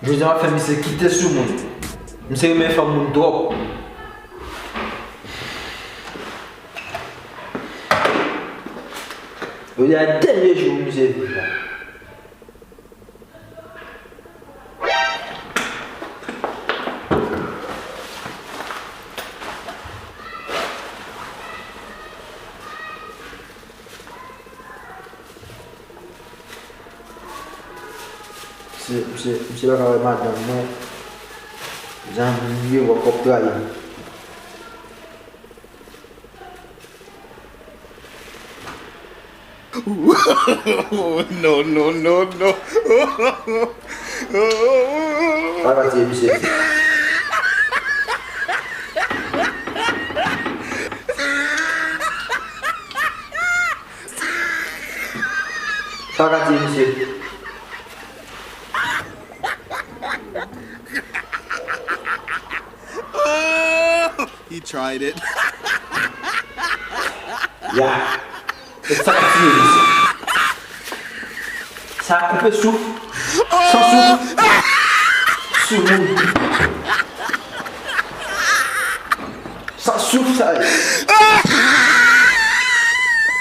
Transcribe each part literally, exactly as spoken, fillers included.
Jodi a m ap fè misye kite sou moun. Misye renmen fanm moun twòp. Jodi a dènye jou misye viv la. Misye, misye, misye pa ka wè madanm mwen. Jan m ye wè kòb trayi m. No, no, no, no. Pa ka tiye misye. Pa ka tiye misye. He tried it. Ya. E sa k ap tiye misye. Sa koupe souf. San souf. Sou moun. San souf sa ye.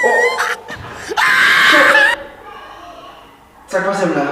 Oh. Shit. Sa k pase m la?